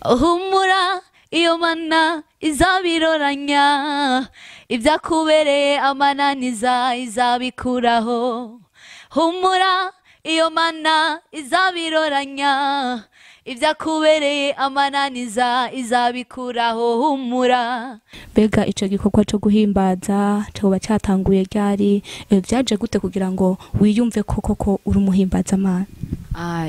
Humura iyo mana izabiroranya, ibyakubereye amananiza izabikuraho. Humura iyo mana izabiroranya, ibyakubereye amananiza izabikuraho. Humura. Mbega ico gikorwa co guhimbaza coba catanguye ryari? Vyaje gute kugira ngo wiyumve koko ko uri umuhimbaza Mana?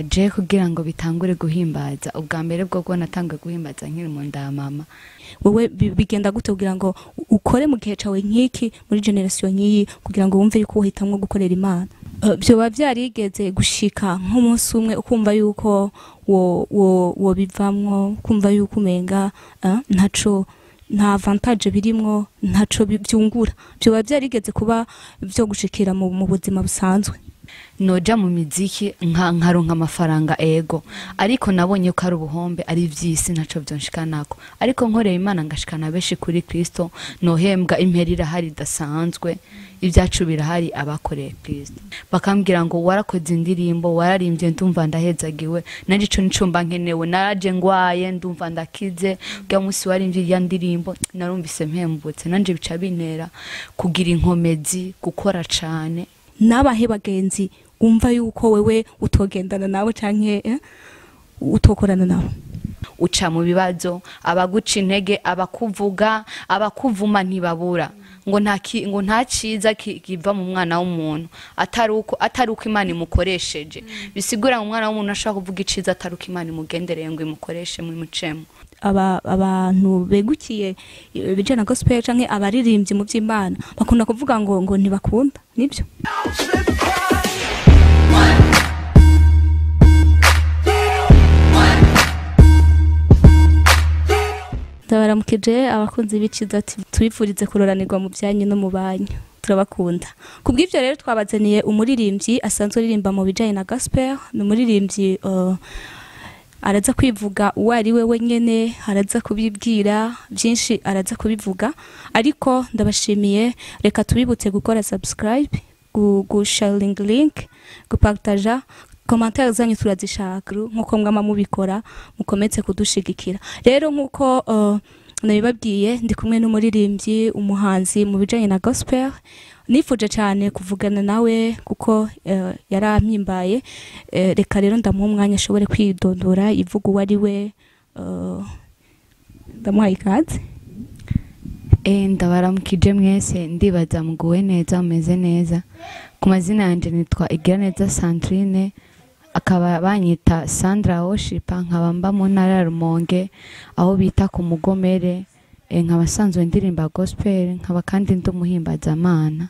Je kugira ngo bitangure guhimbaza, ubwa mbere bwo natanguye guhimbaza nkiri mu nda ya mama. Wewe bigenda gute kugira ngo ukore mu gihe cawe nk'iki, muri generation nk'iyi, kugira ngo wumve yuko uhitamwo gukorera Imana? Vyoba vyarigeze gushika nk'umunsi umwe ukumva yuko wo bivamwo, ukumva yuko umenga ntaco, nta avantage birimwo, ntaco vyungura? Vyoba vyarigeze kuba vyo gushikira mu buzima busanzwe? Noja mu miziki nkaronka amafaranga, ego, ariko nabonye ko ari ubuhombe, ari ivy'isi, ntaco vyonshikanako. Ariko nkoreye Imana ngashikana benshi kuri Kristo, nohembwa impera irahari idasanzwe, ibyacu birahari abakoreye Kristo. Bakambwira ngo warakoze indirimbo, wararimbye, ndumva ndahezagiwe, nanje ico nico mba nkenewe, naraje ngwaye ndumva ndakize, bwa munsi warimbye irya ndirimbo narumvise mpembutse, nanje bica bintera kugira inkomezi, gukora cane. Nabahe bagenzi umva yuko wewe utogendana nawe canke utokorana nawe? Uca mu bibazo, abaguca intege, abakuvuga, abakuvuma ntibabura. Ngo nta ngo nta ciza kiva mu mwana w'umuntu atari uko Imana imukoresheje. Bisigura ngo umwana w'umuntu ashobora kuvuga iciza atari uko Imana imugendereye ngo imukoreshe mucemo. Abantu begukiye ibijana gospel canke abaririmbyi mu vy'Imana bakunda kuvuga ngo ntibakunda, nibyo? Ndabaramukije abakunzi b'Iciza TV, tubifurize kuroranirwa mu byanyu no mu banyu, turabakunda. Kubw'ivyo rero twabazaniye umuririmbyi asanzwe aririmba mu bijanye na gospel. Ni umuririmbyi araza kwivuga uwo ari we wenyene, araza kubibwira byinshi, araza kubivuga, ariko ndabashimiye. Reka tubibutse gukora subscribe, gusharing link, gupartager, commentaire zanyu turazishaka nkuko mwama mubikora, mukomeze kudushigikira. Rero nkuko nabibabwiye, ndi kumwe n'umuririmbyi, umuhanzi mu bijanye na gospel. Nifuje cyane kuvugana nawe kuko yarampimbaye. Reka rero ndamuha umwanya ashobore kwidondora, ivuga uwo ari we. Ndamuhaye ikaze. Ndabaramukije mwese, ndibaza muguwe neza, mumeze neza. Ku mazina yanje nitwa Igiraneza Sandrine, akaba banyita Sandra Worshipper, nkaba mba mu ntara ya Rumonge aho bita ku Mugomere. Nkaba nsanzwe ndirimba gospel, nkaba kandi ndi umuhimbazamana.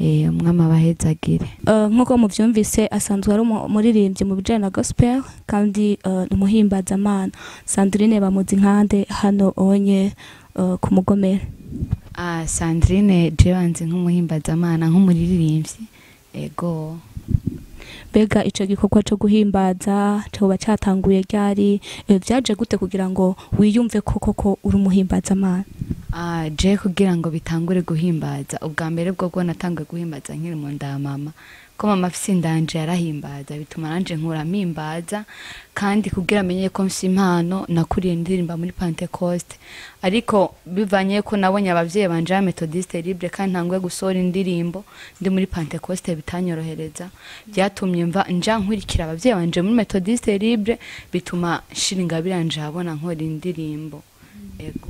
Umwami abahezagire. Nkuko muvyumvise, asanzwe ari umuririmbyi mu bijanye na gospel kandi ni umuhimbazamana. Sandrine bamuzi nkande hano onye ku Mugomere? Sandrine je banzi nk'umuhimbazamana, nk'umuririmbyi, ego. Mbega ico gikorwa co guhimbaza coba catanguye ryari? Vyaje gute kugira ngo wiyumve koko ko uri umuhimbazamana? Je kugira ngo bitangure guhimbaza, ubwa mbere bwo natanguye guhimbaza nkiri mu nda ya mama, ko mama afise indanje yarahimbaza, bituma nanje nkura mpimbaza. Kandi kugira amenye ko mfise impano, nakuriye ndirimba muri Pentecoste, ariko bivanye ko nabonye abavyeyi banje ba Methodiste Libre kandi ntanguye gusohora indirimbo ndi muri Pentecoste bitanyorohereza, byatumye mva nja nkurikira abavyeyi banje muri Methodiste Libre, bituma nshira ingabire yanje ahabona nkora indirimbo. Ego.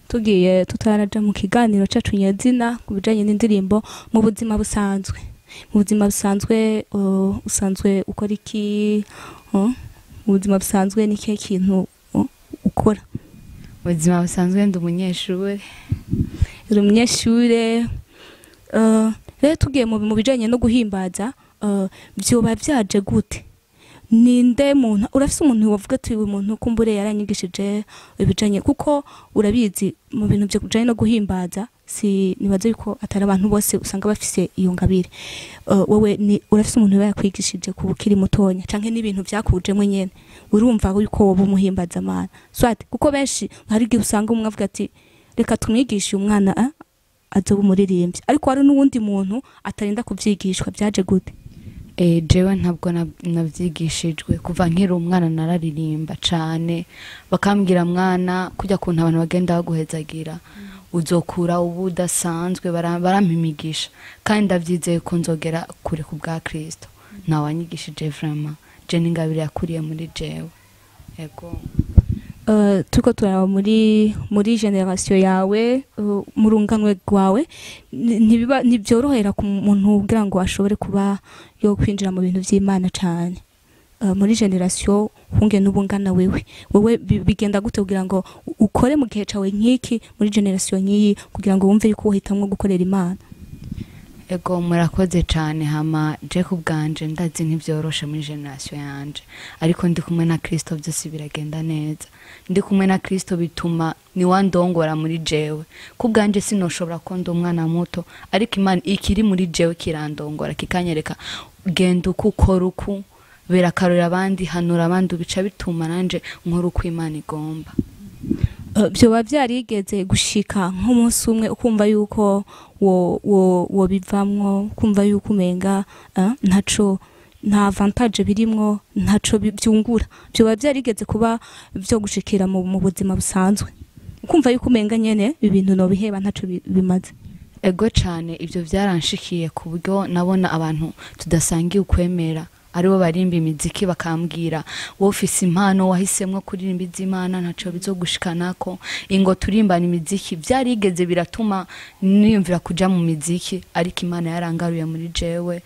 Tugiye tutaraja mu kiganiro cacu nyezina ku bijanye n'indirimbo, mu buzima busanzwe, mu buzima busanzwe usanzwe ukora iki? Mu buzima busanzwe ni ikihe kintu ukora? Mu buzima busanzwe ndi umunyeshure. Uri umunyeshure. Rero tugiye mu bijanye no guhimbaza, vyoba vyaje gute? Ninde muntu urafise umuntu wavuga ati uyu muntu kumbure yaranyigishije ibijanye, kuko urabizi mu bintu byo bijanye no guhimbaza si nibaze yuko atari abantu bose usanga bafise iyo ngabire. Wewe ni urafise umuntu yakwigishije ku bukiri mutonya canke n'ibintu vyakujemwe nyene urumva yuko woba umuhimbaza Mana? Swat kuko benshi hari igihe usanga umwe avuga ati reka tumwigishe umwana azoba umuririmbyi, ariko hari n'uwundi muntu atarinda kuvyigishwa. Vyaje gute? Jewe ntabwo navyigishijwe kuva nkiri umwana nararirimba cane, bakambwira mwana kujya kuntu abantu bagenda baguhezagira uzokura ubu udasanzwe, barampimigisha kandi ndavyizeye ko nzogera kure ku bwa Kristo. Ntawanyigishije vraiment, je n'ingabire yakuriye muri jewe. Ego. Turiko turaba muri generation yawe, mu runganwe rwawe, ntibiba ntibyorohera ku muntu kugira ngo ashobore kuba yo kwinjira mu bintu vy'Imana cane. Muri generation hunge n'ubungana wewe bigenda gute kugira ngo ukore mu gihe cawe nk'iki muri generation nk'iyi kugira ngo wumve yuko uhitamwo gukorera Imana? Ego, murakoze cane. Hama je ku bwanje ndazi ntivyoroshe muri generation yanje, ariko ndi kumwe na Kristo byose biragenda neza. Ndi kumwe na Kristo bituma niwandongora muri jewe. Ku bwanje sinoshobora ko ndi umwana muto, ariko Imana ikiri muri jewe kirandongora, kikanyereka genda uku, ukora uku, berakarorera abandi, hanura abandi, bica bituma nanje nkora uko Imana igomba. Vyoba vyarigeze gushika nk'umunsi umwe ukumva yuko wo bivamwo, ukumva yuko umenga ntaco, nta avantage birimwo, ntaco vyungura? Vyoba vyarigeze kuba vyo gushikira mu buzima busanzwe ukumva yuko umenga nyene ibintu nobiheba ntaco bimaze? Ego cane, ivyo vyaranshikiye ku buryo nabona abantu tudasangiye ukwemera aribo barimba imiziki bakambwira wowe ufise impano wahisemwo kuririmba iz'Imana ntaco bizogushikanako, ingo turimbana imiziki. Vyarigeze biratuma niyumvira kuja mu miziki, ariko Imana yarangaruye muri jewe,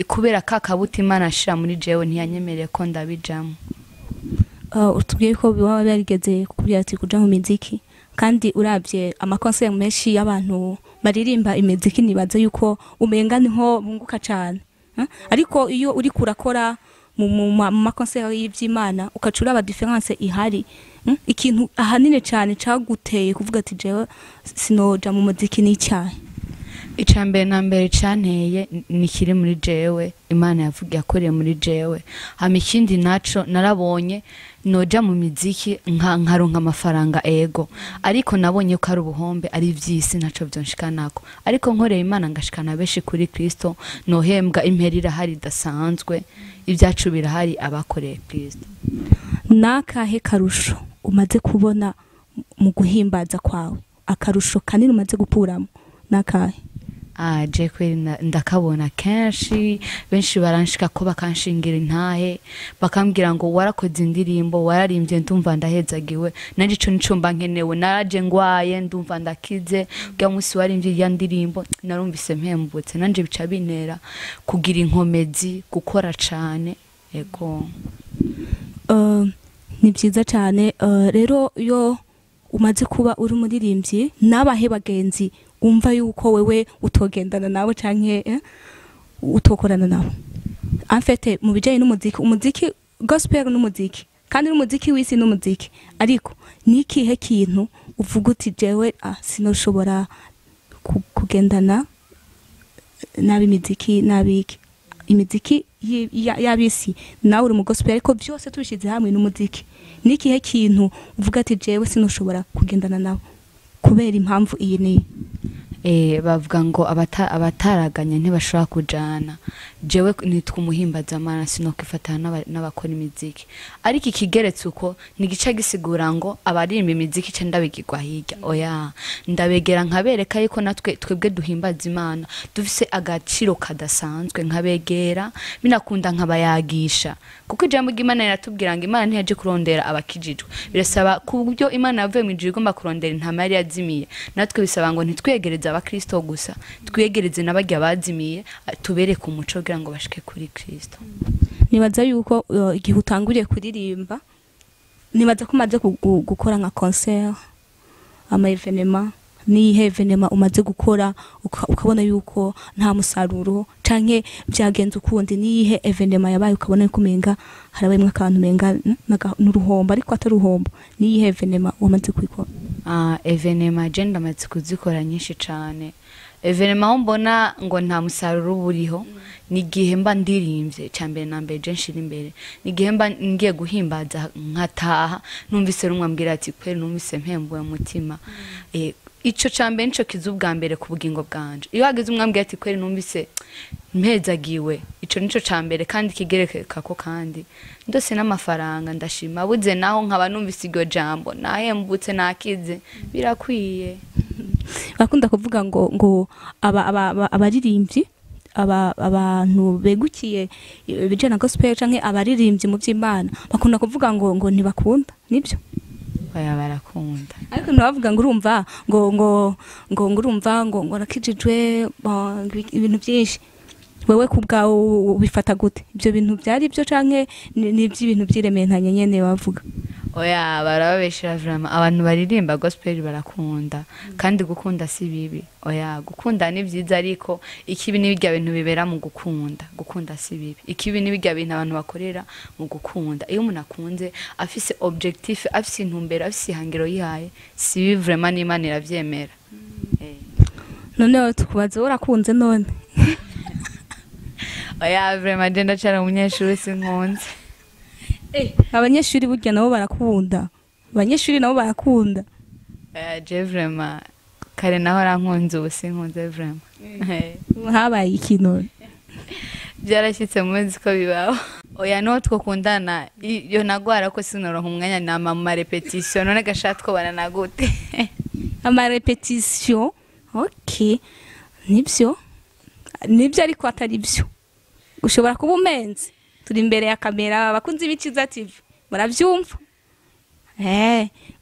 kubera ka kabuto Imana ashira muri jewe ntiyanyemereye ko ndabijamwo. Utubwiye ko baba barigeze kukubwira ati kuja mu miziki, kandi uravye amakonseri menshi y'abantu baririmba imiziki nibaza yuko umenga niho bunguka cane. Ariko iyo uri kurakora mu makonseri y'ivy'Imana ukacura aba difference ihari, ikintu ahanini cane caguteye kuvuga ati jewe sinoja mu muziki n'icyahe? Icambere na mbere canteye ni kiri muri jewe, Imana yavugiye akoreye muri jewe. Hama ikindi naco narabonye noja mu miziki nkaronka amafaranga, ego, ariko nabonye ko ari ubuhombe, ari ivy'isi ntaco vyonshikanako, ariko nkoreye Imana ngashikana benshi kuri Kristo nohembwa, impera irahari idasanzwe, ibyacu birahari abakoreye Kristo. Nakahe karusho umaze kubona mu guhimbaza kwawe? Akarusho kanini umaze gukuramo nakahe? Je kweri ndakabona kenshi, benshi baranshika ko bakanshingira intahe, bakambwira ngo warakoze indirimbo, wararimbye ndumva ndahezagiwe, nanje ico nico mba nkenewe, naraje ngwaye ndumva ndakize, bwa munsi warimbye ya ndirimbo narumvise mpembutse, nanje bica bintera kugira inkomezi, gukora cane. Ego. Ni byiza cane. Rero iyo umaze kuba uri umuririmbyi, nabahe bagenzi umva yuko wewe utogendana nawe canke utokorana nabo? En fait mu bijanye n'umuziki, umuziki gospel n'umuziki kandi n'umuziki w'isi n'umuziki, ariko nikihe kintu uvuga uti jewe sinoshobora kugendana n'ab'imiziki n'abiki imiziki y'abisi, nawe uri mu gospel ariko byose tubishize hamwe n'umuziki, nikihe kintu uvuga ati jewe sinoshobora kugendana nabo kubera impamvu iyi ni? Bavuga ngo abataraganye ntibashobora kujana. Jewe nitwa umuhimbazamana, sinokwifatana n'abakora imiziki, ariko ikigeretse uko ni gice gisigura ngo abaririmba imiziki ce ndabigirwa hirya, oya, ndabegera nkabereka yuko natwe twebwe duhimbaza Imana dufise agaciro kadasanzwe, nkabegera binakunda nkabayagisha, kuko ijambo ry'Imana riratubwira ngo Imana ntiyaje kurondera abakijijwe, birasaba ku buryo Imana yavuye mu ijuru igomba kurondera intama yari yazimiye, natwe bisaba ngo ntitwegereze abakristo gusa, twegereze n'abarya bazimiye, tubereke umuco kugira ngo bashike kuri Kristo. Nibaza yuko igihe utanguriye kuririmba, nibaza ko umaze gukora nka concert, ama evenement, nihe evenement umaze gukora ukabona yuko nta musaruro canke byagenze ukundi, nihe evenement yabaye ukabona yuko umenga harabayemwe akantu umenga n'uruhombo ariko atari uruhombo, nihe evenement wamaze kwikora? Evenement je ndamaze kuzikora nyinshi cane. Événement aho mbona ngo nta musaruro uba uriho ni igihe mba ndirimbye. Cya mbere na mbere je nshira imbere ni igihe mba ngiye guhimbaza, nkataha numvise rumwe ambwira ati: "Kweri numvise mpembuwe umutima." Ico ca mbere nico kiza ubwa mbere ku bugingo bwanje. Iyo hageze umwe ambwira ati: "Kweri numvise mpezagiwe," ico nico ca mbere, kandi kigerekeka ko kandi ndose n'amafaranga ndashima. Buze naho nkaba numvise iryo jambo, nahembutse, nakize, birakwiye. Bakunda kuvuga ngo abaririmbyi, abantu begukiye ibijyanye na gospel canke abaririmbyi mu by'Imana, bakunda kuvuga ngo ntibakunda. Nibyo? Oya, barakunda. Ariko ntibavuga ngo urumva ngo urumva ngo rakijijwe, ngo ibintu byinshi. Wewe ku bwawe ubifata gute? Ibyo bintu byari byo canke ni iby'ibintu by'irementanye nyene bavuga? Oya, barababeshera vraiment. Abantu baririmba gospel barakunda, kandi gukunda si bibi. Oya, gukunda ni byiza, ariko ikibi ni birya bintu bibera mu gukunda. Gukunda si bibi, ikibi ni birya bintu abantu bakorera mu gukunda. Iyo umuntu akunze afise objectif, afise intumbero, afise ihangiro yihaye, si bibi vraiment, n'Imana iravyemera. Noneho tukubaza, wowe urakunze none? Oya, vraiment, je ndacara umunyeshuri, sinkunze. Abanyeshuri burya nabo barakunda, abanyeshuri nabo barakunda. Oya, je vraiment kare naho arankunze, ubu sinkunze vraiment. Habaye iki none? Byarashyitse, muzi ko bibaho. Oya, niho twakundana iyo nagwara ko sinoronka umwanya, nama mu marépétition. None gasha twobana na gute? Amarépétition, ok, nibyo nibyo, ariko atari byo ushobora kuba umenze. Turi imbere ya kamera, abakunzi b'Ikiza TV murabyumva,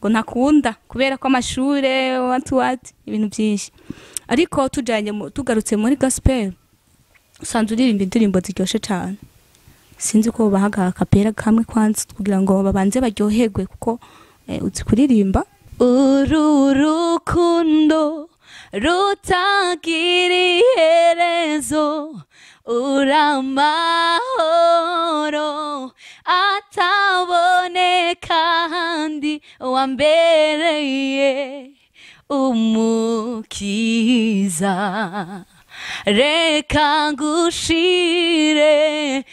ngo ntakunda kubera ko amashure wati wati, ibintu byinshi. Ariko tujanye tugarutse muri gospel, usanzwe uririmba indirimbo ziryoshe cyane. Sinzi ko bahaga akapera kamwe kwanza kugira ngo babanze baryoherwe, kuko uzi kuririmba. Uru rukundo rutagira iherezo, uramahoro ataboneka ahandi, wambereye umukiza, reka ngushire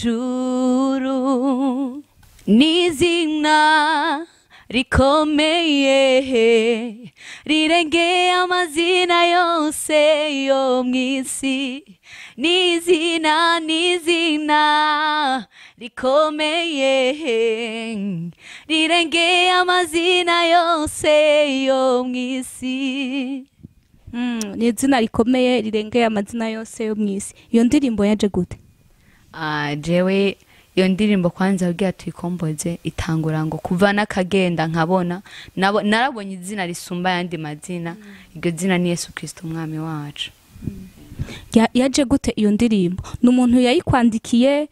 hejuru. N'izina rikomeye rirengeye amazina yose yo mw'isi, n'izina, n'izina rikomeye rirengeye amazina yose yo mw'isi. Ni izina rikomeye rirengeye amazina yose yo mw'isi. Iyo ndirimbo yaje gute? Ah, jewe iyo ndirimbo kwanza kugira tuyikomboze, itangura ngo: "Kuva n'akagenda nkabona narabonye izina risumba ayandi mazina, iryo zina ni Yesu Kristo umwami wacu." Yaje gute iyo ndirimbo? Ni umuntu yayikwandikiye?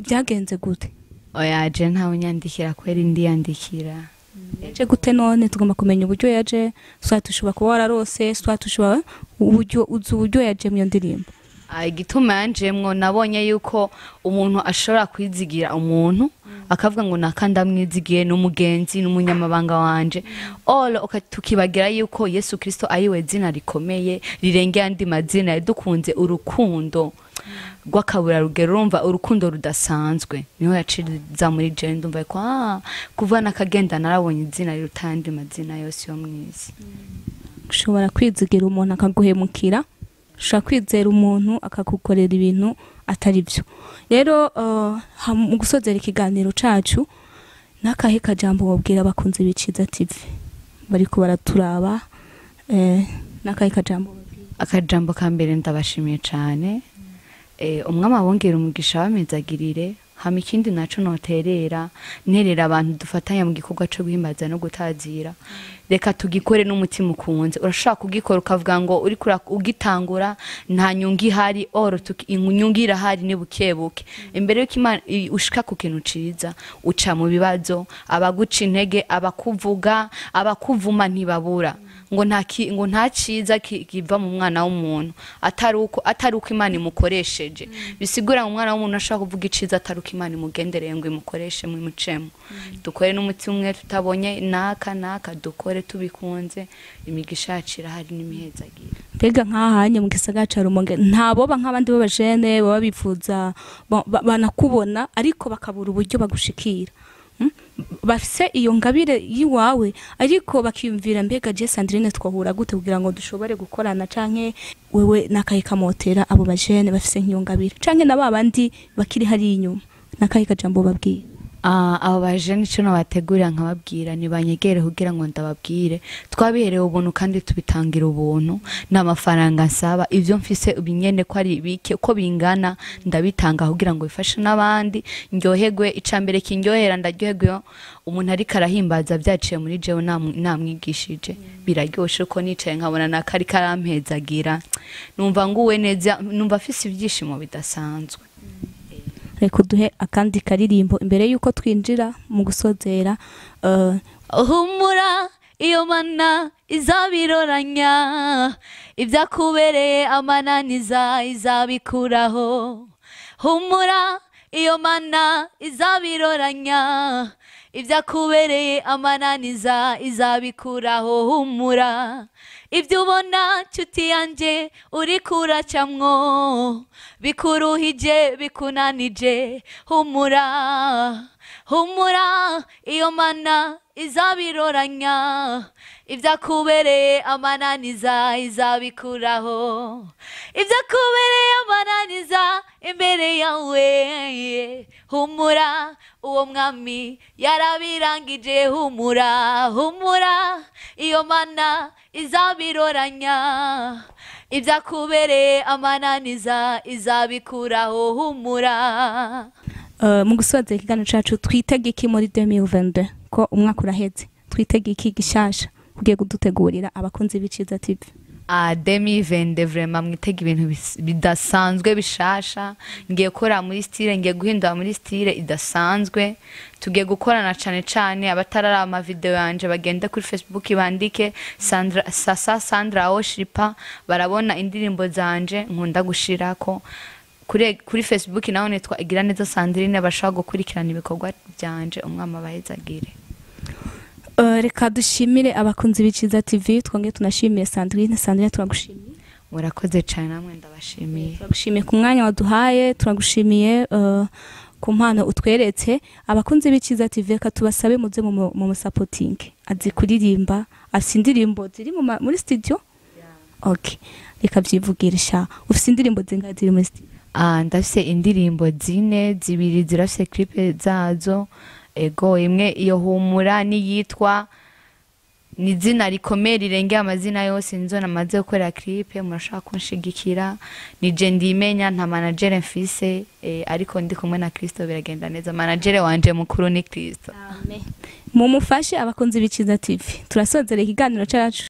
Byagenze gute? Oya, je ntawe unyandikira kweri, ndiyandikira. Yaje gute none? Tugomba kumenya uburyo yaje. Soit ushobora kuba wararose, soit ushobora uburyo uzi uburyo yaje mu iyo ndirimbo. Ah, igituma yanjemwo, nabonye yuko umuntu ashobora kwizigira umuntu, akavuga ngo naka ndamwizigiye, ni umugenzi, ni umunyamabanga wanje all, tukibagira yuko Yesu Kristo ariwe zina rikomeye rirengeye andi mazina. Yadukunze urukundo rw'akaburarugero, urumva, urukundo rudasanzwe. Niho yaciriza muri jewe, ndumva ko kuva nakagenda narabonye izina riruta ayandi mazina yose yo mw'isi. Ushobora kwizigira umuntu akaguhemukira, ushobora kwizera umuntu akagukorera ibintu atari byo. Rero mu gusozera ikiganiro cacu, n'akahe kajambo wabwira abakunzi b'Iciza TV bariko baraturaba? N'akahe kajambo wobabwira? Akajambo ka mbere, ndabashimiye cyane. Umwami abongera umugisha, bamezagirire. Hama ikindi naco noterera, nterera abantu dufatanya mu gikorwa co guhimbaza no gutazira: reka tugikore n'umutima ukunze. Urashobora kugikora ukavuga ngo uriko ugitangura nta nyungu ihari, oro inyungu irahari, ni buke buke. Imbere yuko Imana ushika ku kintu ciza, uca mu bibazo, abaguca intege, abakuvuga, abakuvuma ntibabura. Ngo nta ngo nta ciza kiva mu mwana w'umuntu atari uko Imana imukoresheje. Bisigura ngo umwana w'umuntu ashaka kuvuga iciza atari uko Imana imugendereye ngo imukoreshe mwimucemo. Dukore n'umuti umwe tutabonye naka naka, dukore tubikunze, imigisha yacu irahari n'imihezagiro. Mbega nk'ahanye mu gisagara ca Rumonge ntaboba nk'abandi b'abajene baba bifuza banakubona ariko bakabura uburyo bagushikira, Bafise iyo ngabire yiwawe ariko bakiyumvira mbega je Sandrine twahura gute kugira ngo dushobore gukorana, canke wewe nakahe kamotera abo bajene bafise nk'iyo ngabire, canke na babandi bakiri hari inyuma, nakahe kajambo babwiye? Abo bajene ico nabategurira nkababwira nibanyegere kugira ngo ndababwire twabiherewe ubuntu kandi tubitangira ubuntu, nta mafaranga nsaba, ivyo mfise ubinyene ko ari bike uko bingana ndabitanga kugira ngo bifashe n'abandi ndyoherwe. Icambere kindyohera, ndaryoherwa iyo umuntu ariko arahimbaza byaciye muri jewe namwigishije, biraryoshe ko nicaye nkabona nakari karampezagira, numva nguwe neza, numva afise ibyishimo bidasanzwe. Reka uduhe akandi karirimbo imbere yuko twinjira mu gusozera. Humura iyo mana izabiroranya, ibyakubereye amananiza izabikuraho. Humura iyo mana izabiroranya, ibyakubereye amananiza izabikuraho. Humura ibyo ubona nshuti yanje uri kuracamwo bikuruhije bikunanije, humura humura iyo mana izabiroranya, ibyakubereye amananiza izabikuraho. Ibyakubereye amananiza imbere yawe, humura uwo mwami yarabirangije. Humura humura iyo mana izabiroranya, ibyakubereye amananiza izabikuraho. Humura. Mu gusoza ikiganiro cacu, twitege iki muri 2022 ko umwaka uraheze? Twitege iki gishasha ugiye kudutegurira abakunzi b'Iciza TV? 2022 vraiment mwitega ibintu bidasanzwe bishasha. Ngiye gukora muri style, ngiye guhindura muri style idasanzwe. Tugiye gukorana cane cane abatarara ama video yanje bagende kuri Facebook bandike Sandra Sasa Sandra Oshipa, barabona indirimbo zanje nkunda gushirako. Kuri Facebook naho nitwa Igiraneza Sandrine, bashaka gukurikirana ibikorwa byanje. Umwami abahezagire. Reka dushimire abakunzi b'Iciza TV, twongeye tunashimiye Sandrine. Sandrine, turagushimiye. Murakoze cyane, namwe ndabashimiye. Turagushimiye ku mwanya waduhaye, turagushimiye ku mpano utweretse. Abakunzi b'Iciza TV, reka tubasabe muze mu musapoting, azi kuririmba, afise indirimbo ziri muri studio. Okay, reka vyivugira sha, ufise indirimbo zingahe ziri muri studio? Ndafise indirimbo zine, zibiri zirafise clip zazo. Ego, imwe iyo humura niyitwa ni izina rikomeye rirengeye amazina yose, nizo namaze gukora clip. Murashaka kunshigikira, nije ndimenya, nta manager mfise, ariko ndi kumwe na Kristo biragenda neza. Manager wanje mukuru ni Kristo. Mumufashe abakunzi b'Iciza TV. Turasozera ikiganiro cacu.